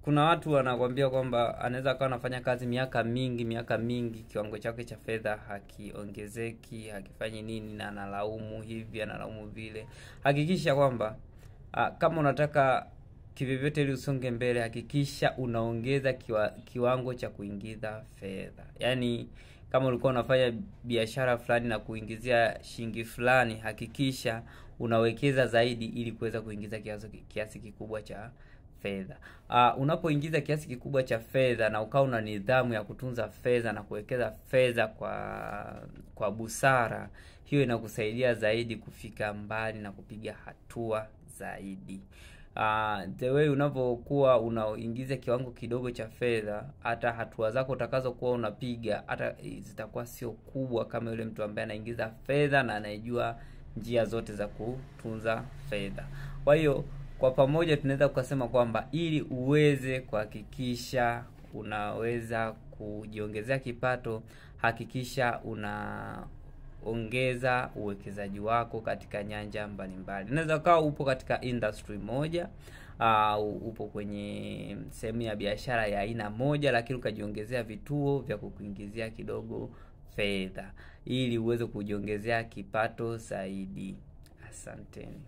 Kuna watu wanakuambia kwamba anaweza akawa anafanya kazi miaka mingi miaka mingi, kiwango chake cha fedha hakiongezeki, hakifanyi nini, na analaumu hivi, analaumu vile. Hakikisha kwamba kama unataka kivyovyote ili usonge mbele, hakikisha unaongeza kiwango cha kuingiza fedha. Yaani kama ulikuwa unafanya biashara fulani na kuingizia shilingi fulani, hakikisha unawekeza zaidi ili kuweza kuingiza kiasi kikubwa cha fedha. Unapoingiza kiasi kikubwa cha fedha na ukawa una nidhamu ya kutunza fedha na kuwekeza fedha kwa busara, hiyo inakusaidia zaidi kufika mbali na kupiga hatua zaidi. The way unavyokuwa unaingiza kiwango kidogo cha fedha, hata hatua zako utakazokuwa unapiga hata zitakuwa sio kubwa kama yule mtu ambaye anaingiza fedha na anayejua njia zote za kutunza fedha. Kwa hiyo kwa pamoja tunaweza kusema kwamba ili uweze kuhakikisha unaweza kujiongezea kipato, hakikisha unaongeza uwekezaji wako katika nyanja mbalimbali. Unaweza kuwa upo katika industry moja, upo kwenye sehemu ya biashara ya aina moja, lakini ukajiongezea vituo vya kukuingizia kidogo fedha ili uweze kujiongezea kipato zaidi. Asanteni.